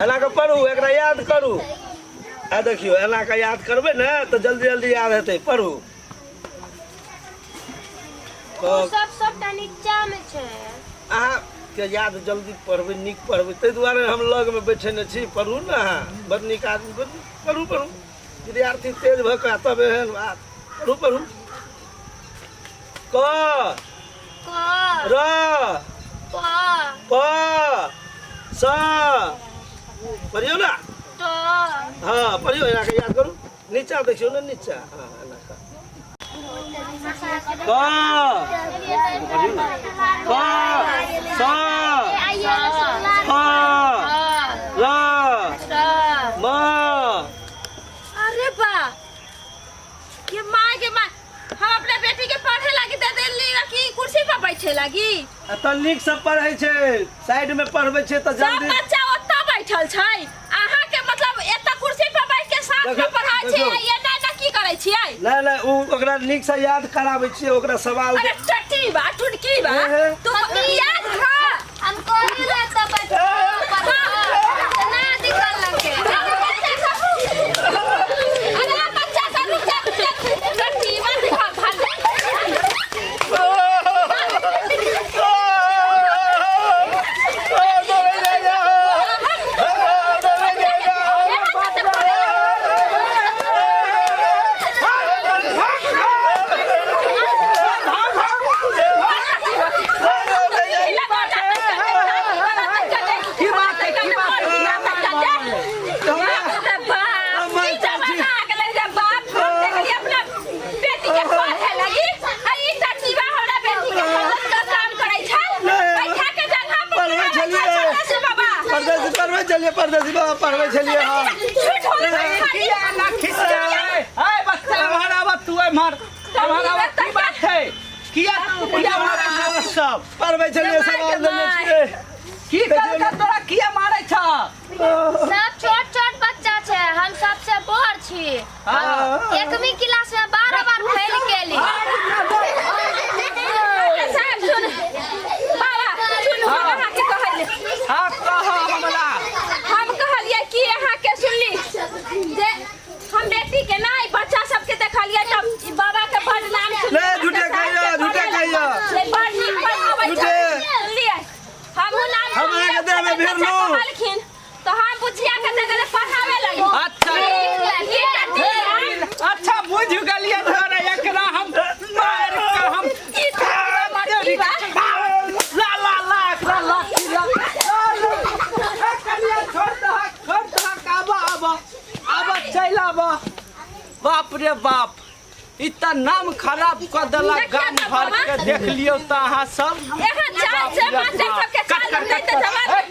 एना कऽ पढ़ू, एकरा याद करू। आ देखियौ, एना कऽ याद करबै ने तऽ जल्दी जल्दी याद हेतै। पढ़ू। ओ सब सबटा नीचा में छै। अहाँके याद जल्दी पढ़बै, नीक पढ़बै, ताहि दुआरे हम लगमे बैठेने छी। पढ़ू ने अहाँ, बड़ नीक आदमी। पढ़ू पढ़ू, विद्यार्थी तेज भऽ कऽ तब एहन बात। पढ़ू पढ़ू। क, क, र, प, प, स, पढ़ियौ ने। ट। हँ, पढ़ियौ, एना कऽ याद करू। नीचा देखियौ ने, नीचा। हँ, एना कऽ। क, पढ़ियौ ने। क, स, फ, र, म। अरे बा, ये माँ के माँ, हम अपना बेटी के पढ़े लागी दे देली कि कुर्सी पर बैठे लागी? आ तऽ नीक से पढ़ै छै, साइड में पढ़बै छै तऽ सब जल्दी। बच्चा ओतऽ बैठल छै, अहाँ के मतलब एतऽ कुर्सी पर बैठ के साथ में पढ़ाई छै। देखियौ। ये ना ना की करै छियै? नहि नहि, ओ ओकरा नीक से याद कराबै छियै, ओकरा सवाल। अरे टट्टी बा, टुनकी बा। हे, हे। तू याद खा। हम कोई ना तो बैठ ना दिखल लगे। अरे बच्चा सब, रुक जा, रुक जा। टट्टी बा, दिखा भाग। की बात है, की बात है? परदेसी पढ़बै छलियै, परदेसी बाबा, पढ़बै छलियै। हँ। किया ना खिस्सा? ए बच्चा, एम्हर आबऽ तू, एम्हर एम्हर आबऽ। की बात छै? किया तू किया मारै छह सब? पढ़बै छलियै, सवाल देने छियै। की करलकै तोरा? किया मारै छह? सब छोट छोट बच्चा छै, हम सबसे बड़ छी। एकमी क्लास में 12 बार फेल केली। हाँ, कह हमरा। हम कहलियै कि अहाँके सुनली जे हम बेटी के नहि बच्चा सबके देखलियै तब ई बाबा के बड़ नाम सुनली। नहीं, झूठे कहियो, झूठे कहियो। से बड़ नीक पढ़ाबै झूठे। छै। सुनलियै, हमहूँ नाम हम सुनलियै, अहाँके देहमे बच्चा भिड़लहुँ। कहलखिन तऽ हम बुझिया के देखले पढ़ावे लगी। अच्छा। ये टट्टी। अच्छा, बुझ गेलियै तोरा। एकरा हम मारि कऽ हम ई टट्टी बा। ला ला ला, एकरा ला ला ला। ए कनिया, छोड़ दहक, छोड़ दहक। आबऽ आबऽ आबऽ, चलि आबऽ। बाप रे बाप, ई तऽ नाम खराब कऽ देलक देखियौ गाम तऽ घर बाबा। के। देख लियौ तऽ अहाँ सब। एहन चाल से बाप रे मास्टर बाप। सबके कट चाल कट नहि कट तऽ कट। जवाब।